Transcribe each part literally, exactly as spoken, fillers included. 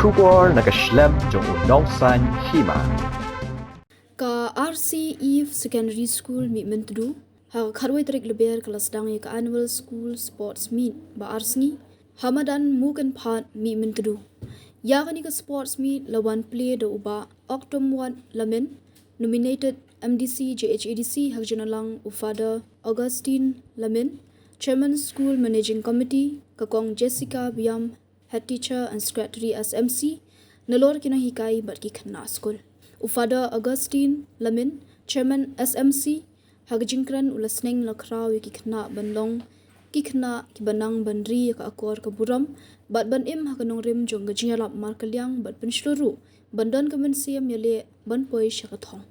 Khubor na ka shlem jong u nongsaiñ hima. Ka R C Eve Secondary School Mihmyntdu ha ka khatwei tarik Lber ka la sdang ïa ka Annual School Sports Meet ba ar sngi ha madan Mukenphad Mihmyntdu. Ïa kane ka Sports Meet la wan plie da u Bah Oktomwat Lamin, nominated M D C J H A D C ha ka jingïalang u Father Augustine Lamin, Chairman School Managing Committee, ka Kong Jessica Biam, Head Teacher and Secretary S M C, nalor ki nonghikai bad ki khynnah skul. U Father Augustine Lamin, Chairman S M C, ha ka jingkren u la sneng la khraw ïa ki khynnah ban long ki khynnah kiba nang ban ri ïa ka akor ka burom bad ban im ha ka nongrim jong ka jingïarap markylliang bad pynshlur ruh ban don ka mynsiem ïaleh ban poi sha ka thong.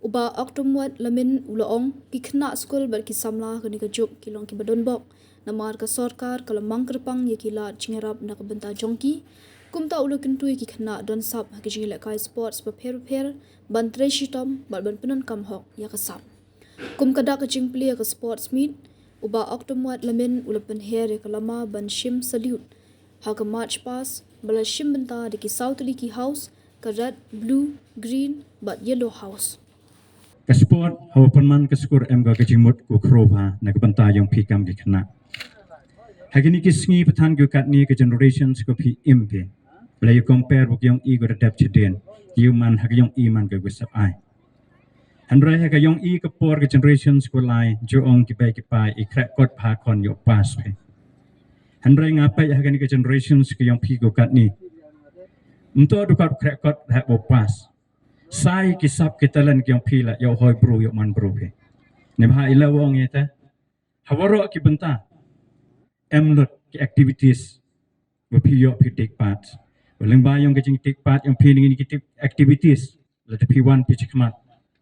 U Bah Oktomwat Lamin u la ong, ki khynnah skul bad ki samla kane ka juk ki long kiba donbok namar ka sorkar ka la mang kyrpang ïa ki lad jingïarap na ka bynta jong ki. Kumta u la kyntu ïa ki khynnah don sap ha ki jingïalehkai sports bapher bapher ban trei shitom bad ban pyndonkam hok ïa ka sap. Kum ka dak ka jingplie ka Sports Meet, u Bah Oktomwat Lamin u la pynher ïa ka lama ban shim salute ha ka march past ba la shim bynta da ki saw tylli ki house, ka red, blue, green bad yellow house. Ka sport ha u pynman ka skur em ka jingmut ku khro bha na ka bynta jong phi kam ki khynnah. Ha kine ki sngi pathan ki katne ka generations ko phi im phi. Bla ïa compare bad ka jong i ko da dep chadien. Ïa man ha ka jong i man ka gu sap ai. Hynrei ha ka jong i ka por ka generations ko lai ju ong ki bei ki pai i khreh kot bha khon ïoh pass phi. Hynrei nga peit ha kane ka generations ka jong phi ko katne. Mynta du kot khreh kot ha bo pass. Sai ki sap ki talent ki jong phi la ïoh hoi bru ïoh man bru phi. Ni bha i la ong ïa ta. Ha waroh ki bynta em lut ki activities ba phi ïoh phi take part. Ba lyngba jong ka jing take part jong phi na kine ki activities lada phi wan phi shikmat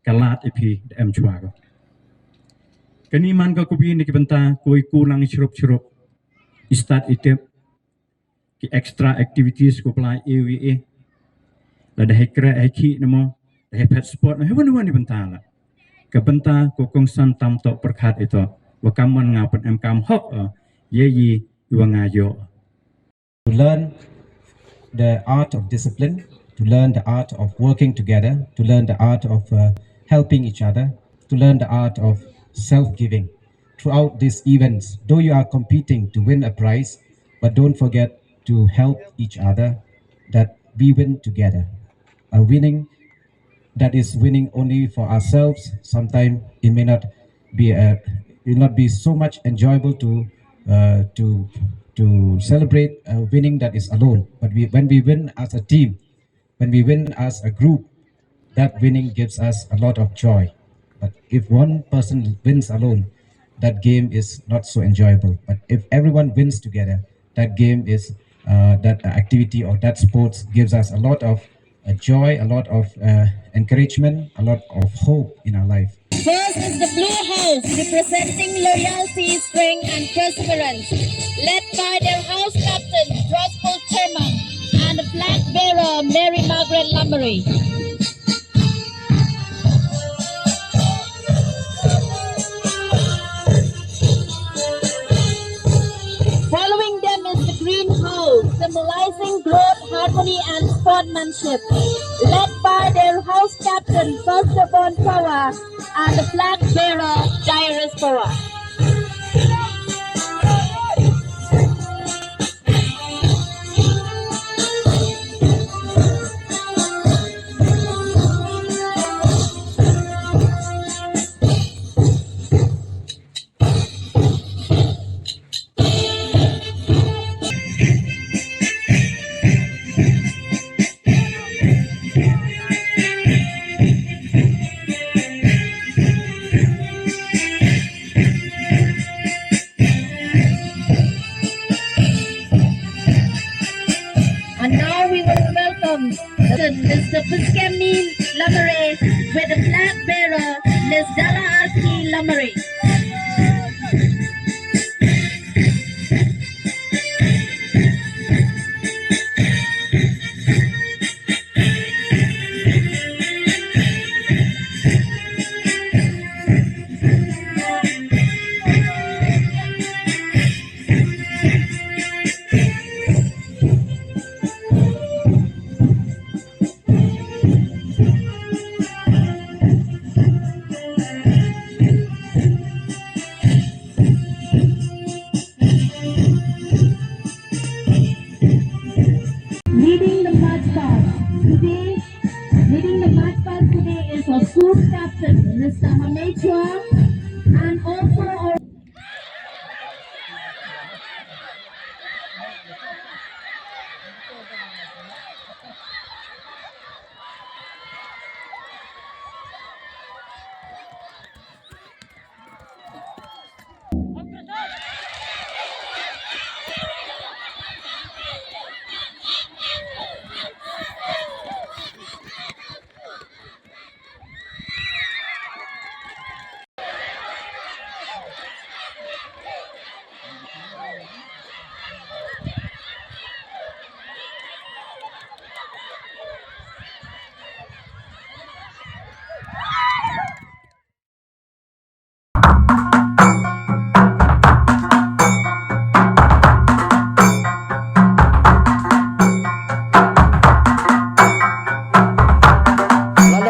ka lad ïa phi da em shuwa ko. Kane man ka kubi na ki bynta ko i kulang i shrup shrup i stad i tip ki extra activities ko pla i wi i. Lada hei kre hei ki namo hei pet sport hei wan wan i bynta la. Ka bynta ko kongsan tam tok pyrkhat ito. Wa kam man nga pyn em kam hok, eh, ye yi i wa nga ïoh. To learn the art of discipline, to learn the art of working together, to learn the art of, uh, helping each other, to learn the art of self-giving. Throughout these events, though you are competing to win a prize, but don't forget to help each other, that we win together. A winning that is winning only for ourselves, sometimes it may not be a, it will not be so much enjoyable to, uh, to, to celebrate a winning that is alone. But we, when we win as a team, when we win as a group, that winning gives us a lot of joy. But if one person wins alone, that game is not so enjoyable. But if everyone wins together, that game is, uh, that activity or that sports gives us a lot of, uh, joy, a lot of, uh, encouragement, a lot of hope in our life. First is the Blue House, representing loyalty, strength, and perseverance, led by their house captain, George Paul Chairman, and the flag bearer, Mary Margaret Lamare. Following them is the Green House, symbolizing growth, harmony, and sportsmanship, led by their house captain, First Born Power, and the flag bearer, Jairus Power. And now we will welcome Mister Piskemi Lamare with the flag bearer, Miss Dara Arki Lamare. Sa ha Mei Chuam and also our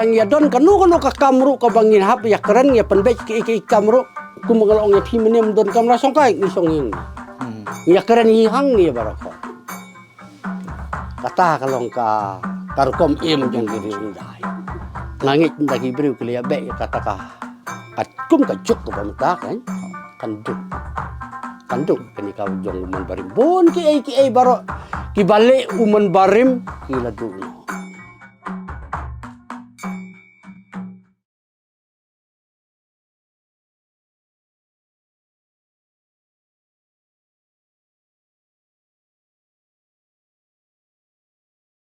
Lada ngi ïa don kano kano ka kam ruh kaba ngin hap ïa kren ïa pynbeit ki ki kam ruh, kum ba nga la ong ïa phi mynne, ym don kam la shong kai ngi shong ïing. Hmm. Ngi ïa kren ïa hangne baroh. Kata ka long ka, ka rukom im jong ki riew Indai. Nga ngeit ynda ki briew ki la ïa beh ïa kata ka, ka kum ka juk kaba mynta kan, kan duk. Kan duk kane ka jong u Mon Barim. Bun kiei kiei baroh kiba leh u Mon Barim ki la duh noh.